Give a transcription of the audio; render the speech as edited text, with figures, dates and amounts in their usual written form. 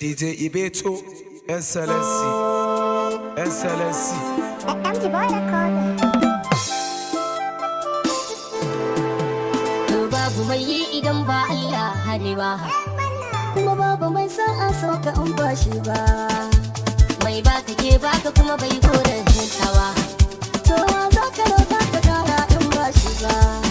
DJ Ibeto, Excellency, Excellency. MG Boy Recorder. To babu mai yi idan ba Allah hane ba, Kuma babu mai son a sauka in ba shi ba. Mai baka ke baka kuma bai goren hintawa. To wa za ka roƙa ka kara in ba shi ba?